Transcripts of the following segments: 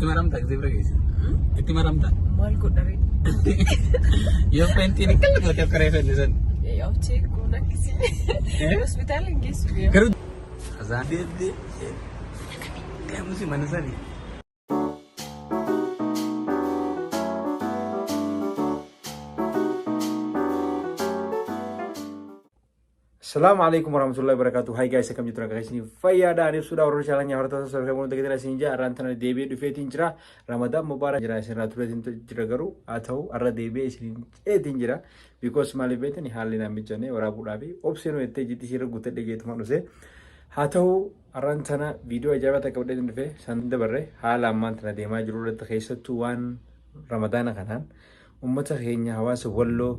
Itti maramta gisee bira geesse. Itti maramta. Maal godhare? Yoo peentiin akkana gootee akka reefa inni san. Yaabchee kun akkasii. Hospitaala hin geessu. Garuu. Azaan deemtee. Deemusi mana sanii. Assalamu alaikum warahmatullahi wabarakatuh. Hi guys, akkam jirtu nagaa isin fayyaadha. Ani ibsuudha warra chaalanyaa hordoftoota sababa hunda gidan isin jaa arraan tana deebi'ee dhufeetiin jira. Ramadaan mubaarak jira isin irraa tureetiin jira garuu haa ta'u arra deebi'ee isin ceetiin jira. Because maaliif beektani haalli naan mijanne waraabuudhaa fi obseen jettee jiddi ishee irra guuttadhe jeetuma dhuse. Haa ta'u arraan tana viidiyoo ajaa'ibaa takka qabadheetiin dhufe san dabarre haala ammaan tana deemaa jiru irratti keessattuu waan Ramadaana kanaan Ummata keenya hawaasa Walloo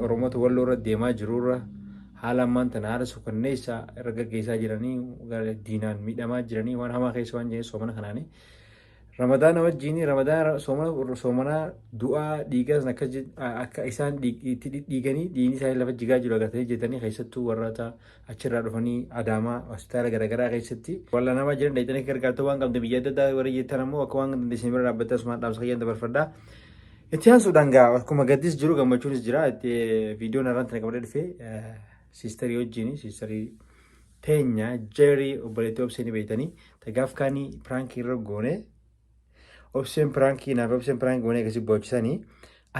Oromoota Walloo irra deemaa jirurra haala ammaan tana haala sukanneessaa irra gaggeessaa jiranii diinaan miidhamaa jiranii waan hamaa keessa waan jiranii soomana kanaanii. Ramadaana wajjin Ramadaana soomana soomanaa du'aa dhiigaa sana akka akka isaan itti dhiiganii dhiigni isaanii lafa jigaa jiru agartanii jetanii keessattuu warroota achirraa dhufanii Adaamaa hospitaala garaagaraa keessatti wal'aanamaa jiran dhaqxanii akka gargaartu waan qabdan biyya adda addaa warri jettan ammoo akka waan dandeessan bira dhaabbattee asumaan dhaamsa kiyyaan dabarfadha. Itti aansuudhaan gaa akkuma gaddis jiru gammachuunis jira. Itti viidiyoon har'aan tana qabadhee dhufe siistarii wajjin siistarii teenya jeerii obboleettii obsee ni beektanii tagaaf kaanii piraankii irra goone Obseen piraankii naaf obseen piraankii goonee akkasii boochisanii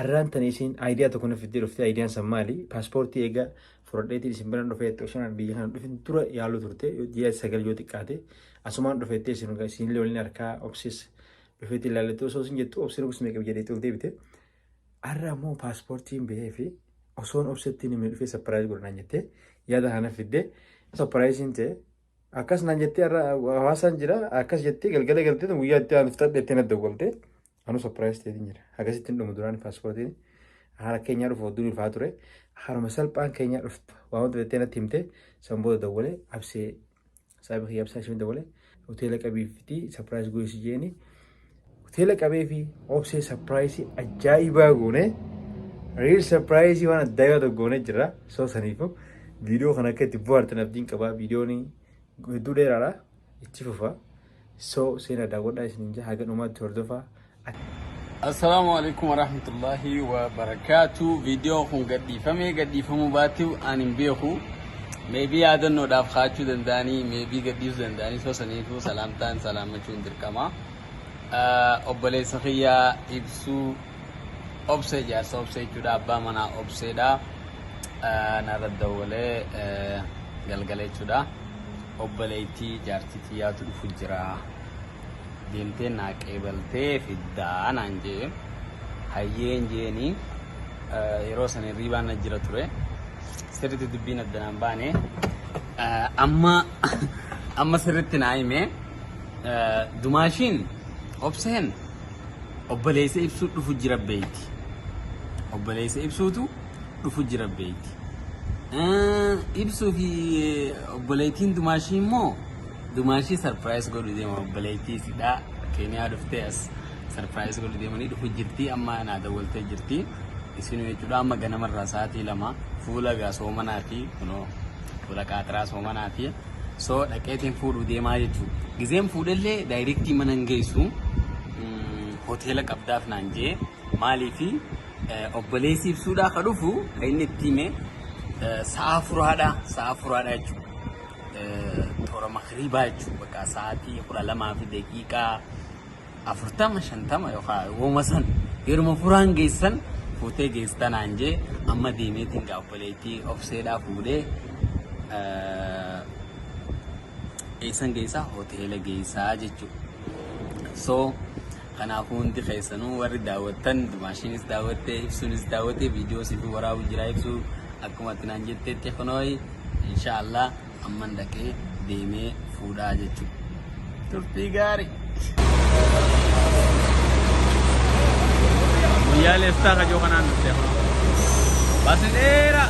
arraan tana isiin aayidiyaa tokko na fiddee dhufte aayidiyaan san maali paaspoortii eega fudhadheetiin isin biraan dhufee jettee osoo biyya kana dhufin dura yaaluu turte ji'a 9 yoo xiqqaate asumaan dhufeettee isin isinillee waliin harkaa obsis dhufeetti ilaallettee osoo isin jettu obseen obsi meeqa biyya deettee ol deebite arra ammoo paaspoortiin bahee fi osoon obsetti himne dhufee sapiraayiz godhanaan jettee yaada kana fiddee sapiraayiziin ta'e Akkas naan jettee har'a hawaasaan jira akkas jettee galgala galtee guyyaa itti aanu fixadhe jettee na dawwalte. Anuu surprise ta'eetiin jira. Akkasitti hin dhumu duraan paaspoortiin haala keenyaa dhufu hodduun ulfaa ture. Haruma salphaan keenyaa dhuftu waa wanta jettee natti himte san booda dawwale absee saayiba kiyya absee ishee dawwale hoteela qabiifti surprise goisi jeeni. Hoteela qabee fi obsee surprise ajaa'ibaa goone real surprise waan addaa tokko goone jira. So saniifuu viidiyoo kana akka itti bohaartan abdiin qaba. Viidiyoon hedduu dheeraadha. Itti fufa. So seenaa daawwadhaa isiniin jaa haga dhumaatti hordofaa. Assalaamu alaikum warahmatullahi wabarakaatu. Viidiyoo kun gadhiifamee gadhiifamuu baatu ani hin beeku. Meebii yaadannoodhaaf kaa'achuu danda'anii meebii gadhiisuu danda'anii soo saniifuu salaamtaan salaammachuun dirqama. Obboleessa kiyyaa ibsuu obsee jaarsa obsee jechuudha abbaa manaa obseedha. Narra dawwalee galgala jechuudha. Obboleettii jaartii tiyyaatu dhufu jira. Deemtee naa qeebaltee fiddaa naan jee. Hayyeen jeeni yeroo san hirriibaan na jira ture. Sirriitti dubbiin adda naan baane. Amma amma sirriitti naa hime. Dumaashiin obseen obboleessa ibsuu dhufu jira beeyti. Obboleessa ibsuutu dhufu jira beeyti. Ibsuu fi obboleettiin Dumaashii immoo Dumaashii sarpiraayiz godhu deema obboleettii isidhaa Keeniyaa dhuftee as sarpiraayiz godhu deemanii dhufu jirti amma naa dawwaltee jirti. Isinuu jechuudha amma ganamarraa sa'aatii 2 fuula gaa soomanaati kunoo fuula qaaxiraa soomanaati. So dhaqeetiin fuudhuu deemaa jechuudha. Gizeen fuudhellee daayirektii mana hin geessu. Hoteela qabdaaf naan jee maaliifi obboleessi ibsuudhaa ka dhufu ka inni itti hime sa'a furaadha sa'a furaadha jechuudha. Toora makriibaa jechuudha bakka sa'aatii 12:40 50 yookaan wooma san yeruma furaan geessan fuutee geessita naan jee amma deemeetiin gaa obboleettii obseedhaa fuudhee eessan geessaa hoteela geessaa jechuudha. So kanaafuu hundi keessanuu warri daawwattan Dumaashiinis daawwattee ibsuunis daawwattee viidiyoo siif waraabu jira ibsuu akkuma ati naan jetteetti kunooyi inshaallah amman dhaqee deemee fuudhaa jechuudha. Turtii gaarii. Guyyaa leeftaa kajoo kanaan dhuftee kunoo. Baasni dheeraa.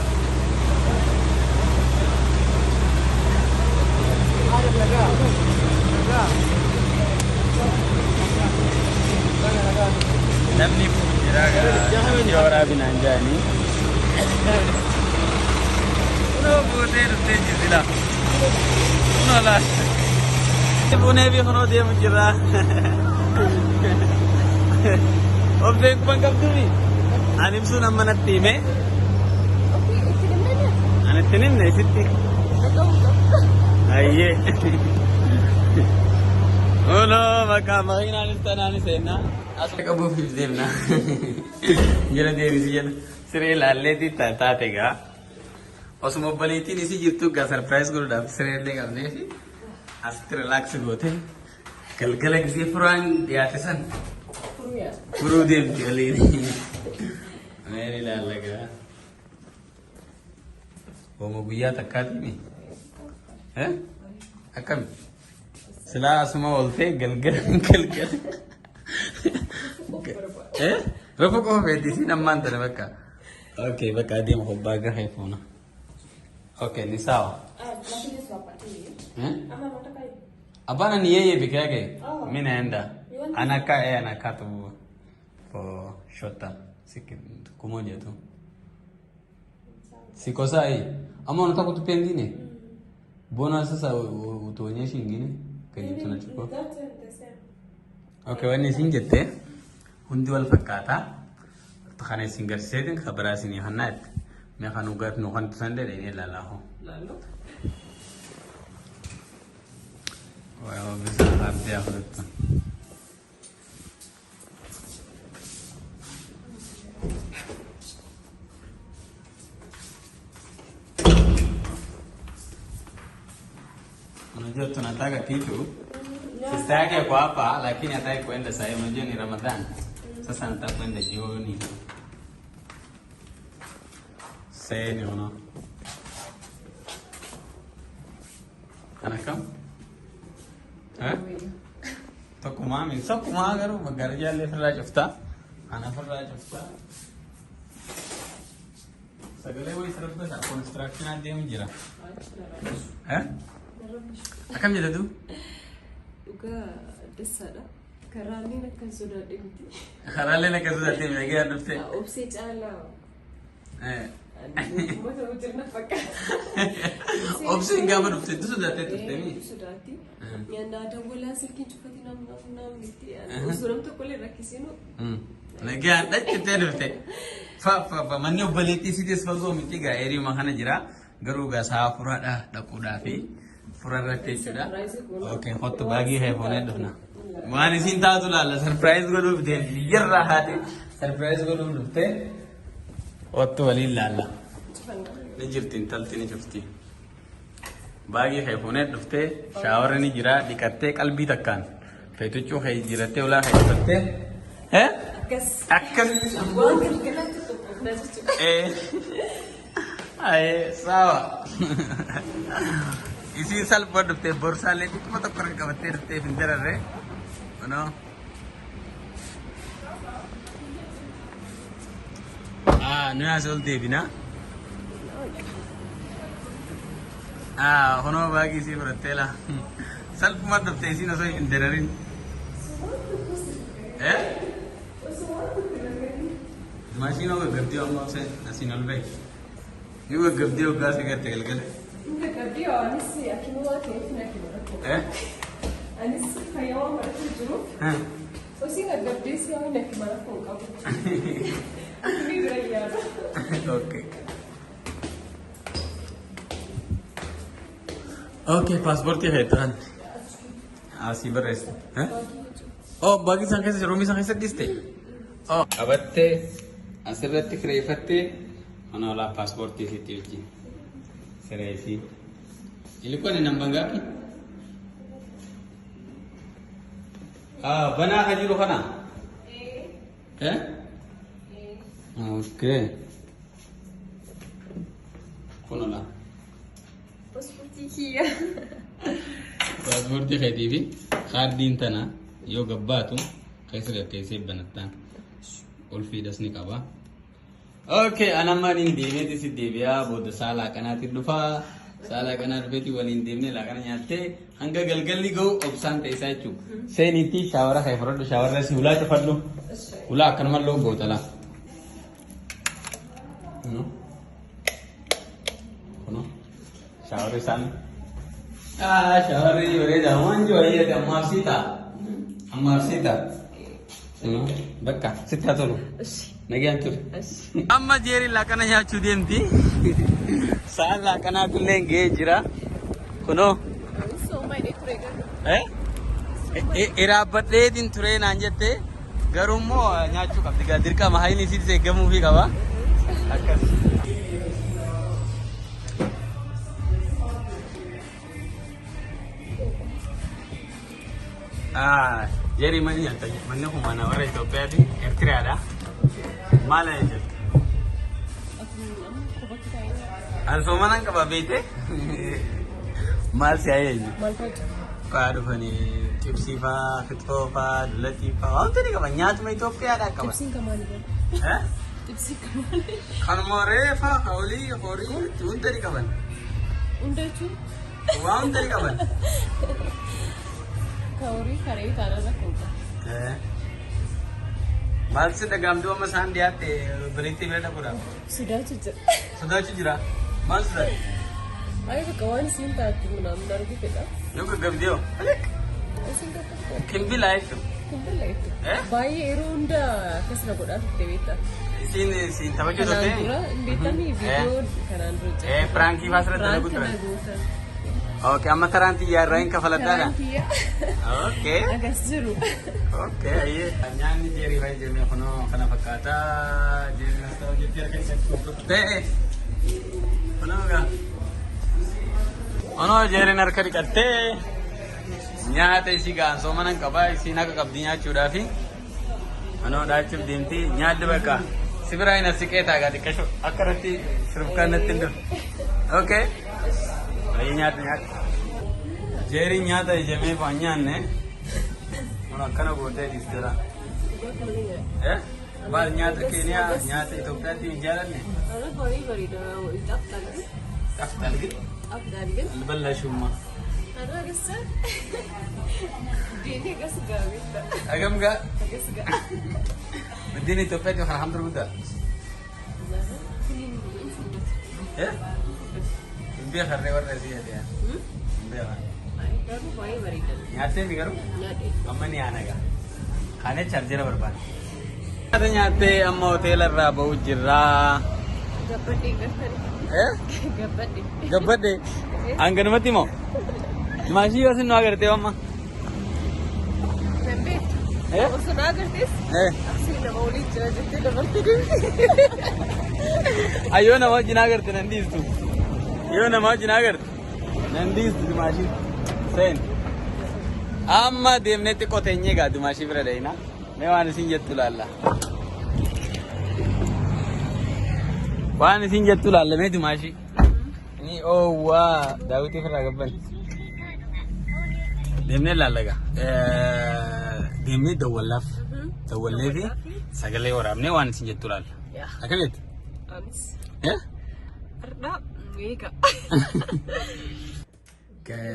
Namni fuudhu jira viidiyoo waraabinaan jaanii. Kunoo fuutee dhuftee jirti laa. Kunoo laa. Fuunee fi kunoo deemu jirra. Obseen quban qabduumi. Ani ibsuun amma natti hime. Ani itti himne isitti. Ayyee. Oloo bakka makiinaanis tanaanis seenna. Asuma qabuuf deemna. Jala deebisi jala. Siree ilaalleeti taate gaa. Osuma obboleettiin isii jirtu gaa surprise godhuudhaaf siree illee qabnee fi asitti relax goote galgala gisee furaan dhiyaate san furuu deemti waliin. Mee ilaalla gaa. Hooma guyyaa takkaati eh? Akkami? Silaa asuma ooltee galgala galgala. Eh? Rafu qofa feeti isiin ammaan tana bakka. Okay, bakka adeemu hobbaa gahee fuuna. Okay, ni sawa. Eh? Hapana, ni yeye peke yake. Oh. Mimi naenda. You want Anakaa yeye anakaa tu for short term. Siku moja tu. Siko sahi. Ama unataka kutupia ingine? Mbona sasa utuonyeshe ingine kenye tunachukua? Okay, wanni isin jette hundi wal fakkaata. Kana isin garsiiseetiin kan biraa isinii hannaa jette. Mee kan dhugaaf nu kan tusan jedhee ilaalaa hoo. Waa bishaan abdii afuratu. Unajua tunataka kitu. Sister yake yuko hapa lakini hataki kuenda sasa hivi. Unajua ni Ramadhan. Sasa anataka kwenda jioni. Sasa uno. Anakam? Eh? Tokkumaa mi tokkumaa garuu magaalaa ofirraa cuftaa. Ana ofirraa cuftaa. Sagalee wayii sirba construction deemu jira. Eh? Akkam jedhatu? Dhugaa dassaadha. Karaaleen akkan sodaadhe miti. Karaaleen akka sodaatee miidhagee dhuftee. Obsee caalaa. Eh. Uummata hojjenna fakkaata. Obseen gaafa dhufte tu sodaattee turte mi? Sodaatti. Nyaannaa dawwalaa silkiin cufatii namni namni itti. Osoo namni tokko illee rakkisinu. Nagaan dhachittee dhufte. Fa fa fa manni obboleettii sitis fagoo miti gaa hiriima kana jira. Garuu gaa sa'a furaadha dhaquudhaa fi fura irratti jechuudha. Okay, kottu baagii kee fuunee dhufna. Waan isiin taatu laalla surprise godhuuf deemti. Biyyarraa haate surprise godhuuf dhufte. Kottu waliin laalla. Ni jirti intalti ni cufti. Baagii kee fuunee dhuftee showerri ni jira dhiqattee qalbii takkaan feetuccuu kee jirattee ulaa kee cufattee. Eh? Akkas. Akkas. Waan galgalaatti qophoofnaa jechuudha. Eh. Aye, sawa. Isiin salphoo dhuftee borsaalee xiqqoo tokko irra qabattee dhuftee hin dararree. Kunoo. Ah, nuyi as ol deebina. Ah, kunoo baagii isii fudhattee laa. Salphuma dhuftee isiin osoo hin dararin. Eh? Maashinoo gaggabdii amma obseen asiin ol bahi. Yoo gaggabdii hoggaa si garte galgala. Gaggabdii anis akkuma waan ta'eef na kennu rakkoo. Eh? Anis fayyaa waan baratee jiruuf osii gaggabdee si waan akkuma rakkoo hin qabu. Akkamii bira yaada. Okay. Okay, paaspoortii feetan. Asii barreessa. Eh? Oh, baagii isaan keessa roomii isaan keessa dhiiste? Oh, qabattee asirratti kireeffattee mana olaa paaspoortii isiitti wajjin. Siree isii. Ilikuwa ni namba ngapi? Ah, banaa ka jiru kana? Eh? Okay. Kun ola. Paaspoortii kiyya. Paaspoortii keetii fi kaardiin tana yoo gabbaatu keessa gaggeessee banattaan ulfiidhas ni qaba. Okay, an amma niin deemeeti si deebi'aa booda saa laaqanaatiin dhufaa. Saa laaqanaa dhufeeti waliin deemnee laaqana nyaattee hanga galgalli ga'u obsaan ta'e isaa jechuudha. Seeniitti showera kee fudhadhu showerra si ulaa cufadhu. Ulaa akkanuma loo goota laa. Kuno. Kuno. Showerri isaan Shawarri bareeda waan jiru ayyate ammaaf sii ta'a. Ammaaf sii ta'a. Bakka sitti haa tolu. Nagaan ture. Amma jeeri laaqana nyaachuu deemti. Sa'aan laaqanaa kullee ga'ee jira. Kunoo. Sooma hidhee ture garuu. Iraabbadheetiin turee naan jette garuu immoo nyaachuu qabdi. Gaa dirqama hayni isiitis eeggamuufii qaba. Akkas. Jeeri manni nyaata manni kun mana warra Itoophiyaati Eertiriyaadha. Maal jedhu? An soomanaan qaba beekte? Maal si eenyu? Maal fa'a? Faa dhufanii chipsii faa, kitfoo faa, dullatii faa, wanti ni qaba. Nyaatuma Itoophiyaadhaa qaba. Xibsiin kan maali garuu? Xibsiin kan maali? Kanuma reefa, hoolii, horii hunda ni qaban. Hunda jechuun Waa hunda ni qaban. kan horii karee taanaan rakkoo qaba. Maal si dhagaamtuu amma isaan dhiyaatte biriitti bira dhaquudhaaf? Sodaachuu jira. Sodaachuu jira. Maal sodaachuu? Ay bakka waan isiin taatu namni argu fedha. Yoo gaggabdee hoo? Isiin gaggabdee. Kimbilaa jechuudha. Kimbila jechuudha. Eh? Baay'ee yeroo hunda akkas na godhaa turte beektaa. Isiin siin taphachuu Kanaan turte? dura hin beektamii viidiyoo kanaan dura Eh, piraankii fa'aa asirratti Piraank dalagu na turan. goota. Okay, amma taraan xiyyaa irraa hin kafaladdaadha. Karaan kiyya Okay. akkas jiru. Okay, ayyee. Nyaanni jeerii fa'i jennee kunoo kana fakkaata. Jeeriin as ta'u jettee harka isatti turte. Kunoo gaa. Kunoo jeeriin harka dhiqattee nyaata isii ga'an soomanan qabaa isiin akka qabdi nyaachuudhaafi. Kunoo dhaachuuf deemti nyaaddi bakka. Si biraa hin asiqee taagaa xiqqasho akka irratti sirfkaan natti hin dhufu. Okay. Ayyee nyaadhu nyaadhu. Jeeriin nyaata ijamee fa'aa nyaanne. Kun akkana gootee dhiisteera. Eh? Maal nyaata Keeniyaa nyaata Itoophiyaatti hin jaalanne? Ana baay'ee bareeda. Xaaftaan ግን Xaftaal ግን xaaftaan ግን አልበላሽማ። Ana akkas Diinni akkas ga'a beektaa. Agam gaa Akkas ga'a. Biddiin Itoophiyaatti kan hamtu guddaa. Kuniin hin furdatu. Eh? Hin beekarree warra isii jedhee. Hin beekan. Garuu baay'ee bareeda. Nyaattee mi garuu? Nyaadhe. Amma ni aanaga. Kaanee chaarjera barbaada. Nyaata nyaattee amma hoteela irraa ba'uu jirraa. Gabbadhee gabbadhe. Eh? Gabbadhe. Gabbadhe. Hanganumatti moo? Maashii yoo sin nu agartee amma? Nan beektu. Eh? Osoo na agartees Eh. asii nama waliin jira jettee dabartee deemte. Ayyoo nama wajjin agarte nan dhiistu. Yoo nama wajjin agarte nan dhiistu Dimaashii. Seen. Amma deemnee xiqqoo teenyee gaa Dimaashii bira deeyna. Mee waan isin jettu laalla. Waan isin jettu laalla mee Dimaashii. Ni oowwaa daawwitii ofirraa gabban. Deemnee laalla gaa. Deemnee dawwallaaf. Dawwallee fi sagalee waraabnee waan isin jettu laalla. Akkam jettu? Anis Eh? har'aa eega.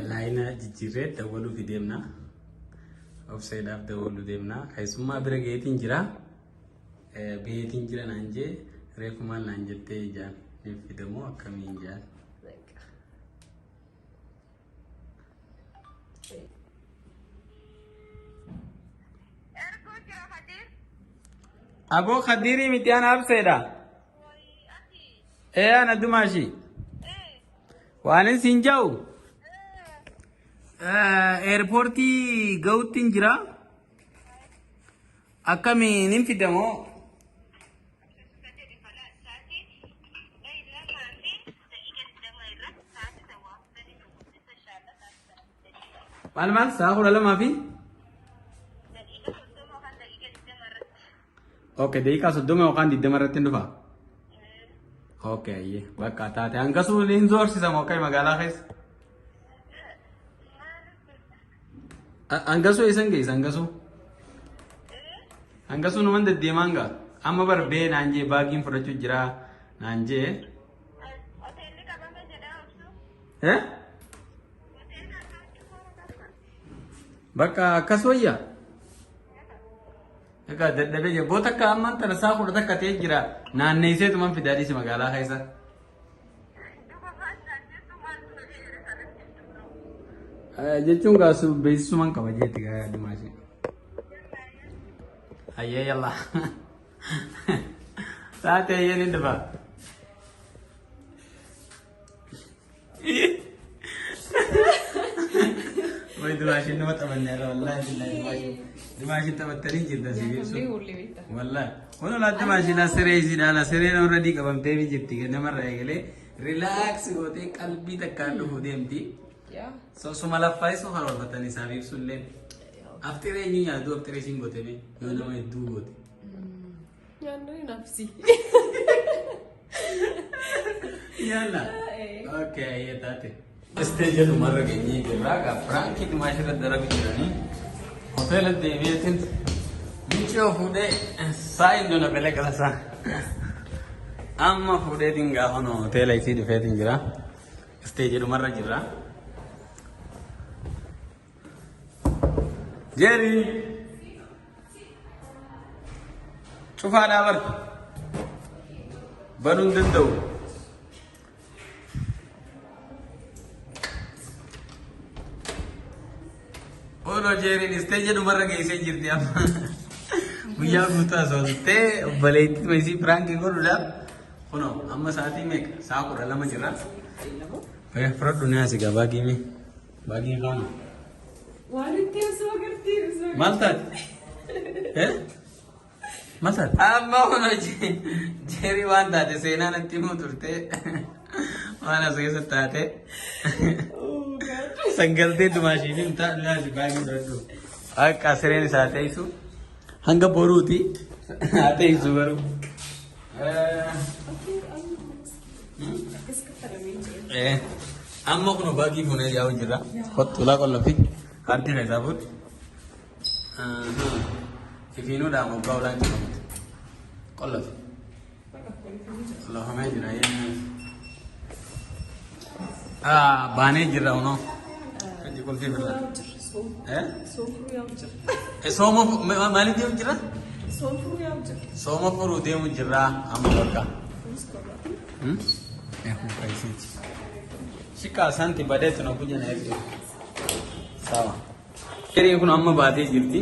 Laayina jijjiirree dawwaluuf deemna. Obseedhaaf dawwaluu deemna. Keessummaa bira gaheetiin jira. Biheetiin jira naan jee reefu maal naan jettee ijaan ni fidamoo akkamiin jaan. Aboo Khadirii miti ana Abseedha. Ee ana Dumaashi. Waan isin jau. Eerpoortii ga'utti jira. Akkamiin hin fidamoo? Maal maal sa'a 12 fi? Okay, daqiiqaa 30 yookaan 20 irratti hin dhufa. Okay, ayyee bakka taate hangasuu hin zoorsisamu akka magaalaa keessa. Hangasuu eessan geessa hangasuu? Hangasuu numan deddeemaan gaa. Amma barbee naan jee baagiin fudhachuu jira naan jee. Eh? Bakka akkas wayyaa. Egaa dadhabee jira. Boota akka ammaan tana sa'a 11 ta'ee jira. Naanneesseetuman fidaa dhiisi magaalaa keessa. Jechuun gaasu beeksisumaan qaba jeetti gaa yaaddumaa ishee. Hayyee yallaa. Taate hayyee ni dhufa. Way dumaashin nama taphanneerra wallaahi billahi dumaashin. Dumaashin taphattanii jirta si ibsu. Wallaahi. Kun olaa dumaashin siree isiidha. Sireen already qabamtee ni jirti namarraa eegalee relax gootee qalbii takkaan dhufu deemti. So suma laffaa karoorfatan isaaf ibsullee. Aftiree eenyu nyaatu aftiree isiin goote mee yoo nama hedduu goote. Nyaanni nafsi. Nyaanna. Okay, ayyee taate. Stage dhumarra geenyee jirra. Gaa prankii dhumaa ishirra dalagu jiranii. Hoteela deebi'eetiin miccoo fuudhee saa indona bele galasaa. Amma fuudheetiin gaafa nu hoteela isii dhufeetiin jira. Stage dhumarra jirra. Jeeri. Cufaadhaa bar. Banuu hin danda'u. Ooloo jeeriin stage dhumarra geessee jirti amma. Guyyaa guutuu asooftee obboleettii isii prankii godhuudhaaf kunoo amma sa'aatii meeqa? Sa'a 12 jira. Fudhadhu ni asi gaa baagii mee? Baagii kaana. Waan itti osoo agartee osoo. Maal taate? Maal taate? Amma kunoo jeerii waan taate seenaa natti himuu turte. Waan as keessa taate. Sangaltee dumaashiif himta ni asi baagii fudhadhu. Akka sireen isaa teessu hanga boruuti haa teessu garuu. Akkas kaffalamee jira. Amma kun baagii fuunee yaa'u jira. Kottu ulaa qollafi. Kaartii keessaa fuudhi. Ifiinuudhaan moggaa ulaan cufamutti. Qollafi. Qollafamee jira. Baanee jirra kunoo. Hojii qulfii birraa. Soofuruu yaa'u jira. Sooma maaliif deemu jira? Soofuruu yaa'u jira. Sooma furuu deemu jirra amma bakka. Shika asante, baadaye tunakuja na hivi. Sawa. Hiriin kun amma baatee jirti.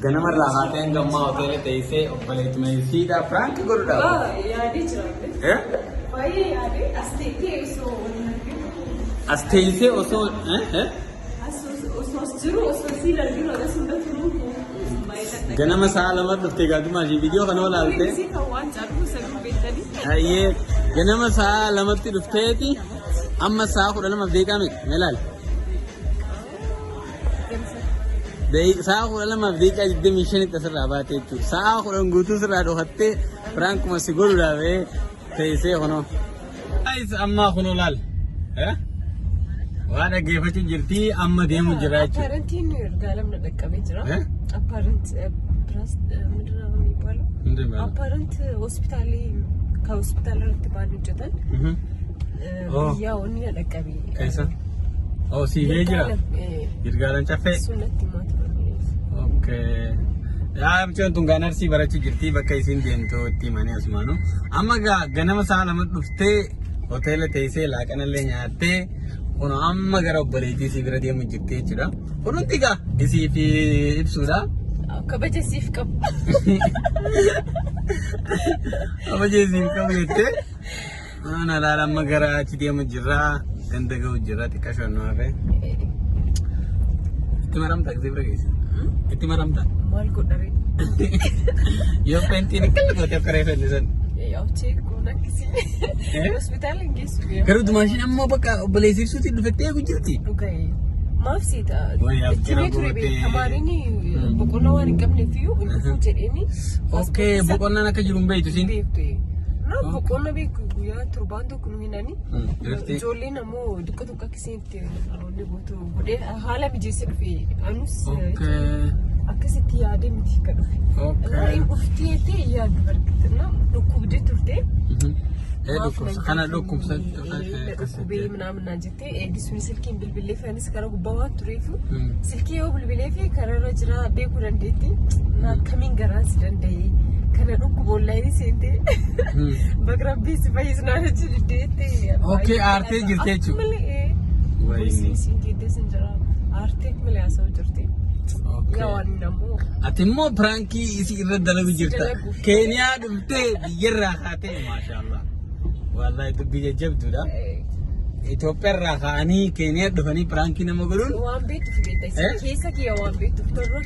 Ganamarraa haatee hanga ammaa hoteela teessee obboleettuma isiidha prank godhuudhaaf. Yaadee jira. Eh? Baay'ee yaadee as teessee osoo waliin arginu. As teessee osoo eh? As osoo as jiru osoo siin arginu as hunda turuu baay'ee Ganama sa'a 2 dhuftee gaadhumaa ishee viidiyoo kana olaalte. Isii kan waan caalu saguu beektanii. Hayyee ganama sa'a 2tti dhufteeti amma sa'a 12 daqiiqaa meeqa? Mee ilaali. Sa'a 12:25tti asirraa baate jechuudha. Sa'a 10 guutuu sirraa dhokattee prankuma si godhuudhaaf teessee kunoo. Guys amma kunoo laal. Waa dhaggeeffachuu jirti amma deemu jira jechuudha. Apparently ይርጋለም ነው dhaqqabee jira. Apparent ብራስ ምንድን ነው የሚባለው? ምንድን ነው? Apparent ሆስፒታል ከሆስፒታል irratti baan hojjetan biyyaa wanni na dhaqqabe. Keessa? Oh, siifee jira. Yirgaalam caffee. Sunnatti himaa turan. Okay. Yaa mucaan tun gaa narsii barachuu jirti bakka isiin deemtu itti himanii asumaanu. Amma gaa ganama sa'a 2 dhuftee hoteela teessee laaqanallee nyaattee kun amma gara obboleettii isii bira deemu jirti jechuudha. Kun hundi gaa isii fi ibsuudha. Kabaja siif qabu. Kabaja isiif qabu jettee. Waan alaala amma gara achi deemu jirra. Ganda ga'u jirra xiqqa shannoo hafe. Itti maramta gisee bira geesse. Itti maramta. Maal godhare? Yoo peentiin akkana goote akka reefa inni san. Yaw cheekkoon akkasii. Hospitaala hin geessu. Garuu dumaashiin ammoo bakka obboleessi ibsuutti dhufattee eegu jirti. Dhuga'ee. Maaf seeta? Wayi Itti affeera ture gootee. beekamaaniin boqonnaa waan hin qabneef iyyuu hin dhufuu jedheeni. Okay, boqonnaan akka jiru hin beektu siin. Beektu. Na boqonnaa beeku guyyaa torbaan tokko nu hinani. Irratti. Ijoolleen ammoo xiqqoo tokko akkasiin itti wanni gootu godhee haala mijeessee dhufe. Anus akkasitti yaadee miti kan dhufe. Okay. Hin dhuftee ta'e yaaddu bargite dhukkubdee turte. Dhukkubsa kana dhukkubsa. Dhukkubee ምናምን naan jettee eegisuni silkiin bilbilee fi anis karaa gubbaa waan tureef silkii yoo bilbilee fi karaarra jira beekuu dandeetti. Na akkamiin garaan si danda'e kana dhukkuba onlaayinii seentee bakka rabbii si fayyisnaan achi diddeetti. Okay, aartee jirti jechuudha. Malee. Wayini. Siin keettee sin jira. Aarteek malee haasa'u jirti. Yaa waan nammoo. Ati immoo prankii isii irra dalagu jirta. Dalaguuf. Keeniyaa dhuftee biyyarraa kaatee maashaallah. Wallahi dubbii jajjabduudha. Itoophiyaarraa ka'anii Keeniyaa dhufanii prankii nama godhuun Waan beektuuf beekta. Eh? Keessa kiyya waan beektuuf torba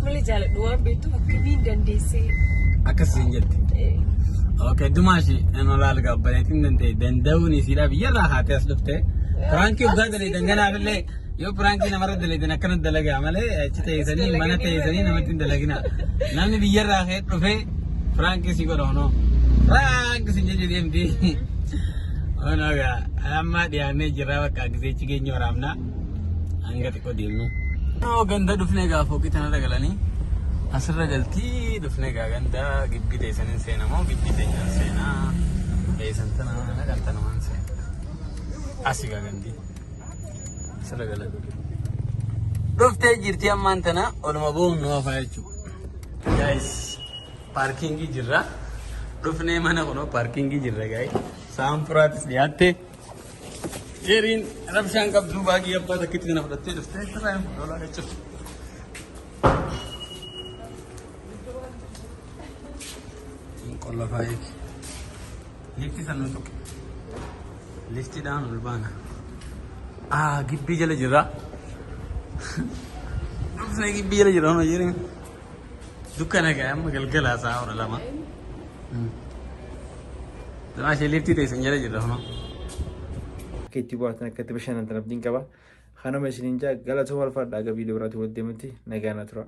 malee jaaladhu waan beektuuf akkamiin dandeessee. Akkas siin jette. Okay, dumaashi nama laal gabbaleetiin danda'e danda'uun isiidha biyyarraa kaatee as dhufte. Prankii waggaa daleedan ganaafillee yoo prankii namarra daleedan akkana dalagaa malee achi teessanii mana teessanii namatti hin dalagina. Namni biyyarraa ka'ee dhufee prankii si godha honoo. Prankii si jechu deemti. Honoo gaa amma dhiyaannee jirra bakka gizeechi keenya waraabna. Hanga xiqqoo deemnu. Honoo ganda dhufnee gaa fooqii tanarra galanii asirra galtii dhufnee gaa ganda gibbii teessaniin seenamoo gibbii teenyaan seenaa teessan tana kan tanumaan seena. Asi gaa gandi. Asirra galan. Dhuftee jirti ammaan tana oluma bu'uun nu hafaa jechuudha. Guys, parkingii jirra. Dhufnee mana kunoo parkingii jirra guys. Sa'aan furaatis dhiyaatte. Jeeriin rabshaan qabdu baagii abbaa takkitti kana fudhattee dhuftee sirraa hin fudhaa jechuudha. Qollofaa eegi. Lifti san nu tuqe. Liftiidhaan ol baana. Ah, gibbii jala jirra. Dhufnee gibbii jala jirra hono jireenya. Dukkana gaa amma galgala sa'a 12. Danaa ishee liftii teessan jala jirra hono. Akka itti bohaartan akka itti bashannantan abdiin qaba. Kanuma isiniin jaa galatooma alfaadhaa aga viidiyoo biraatti wal deemutti nagaan na tura.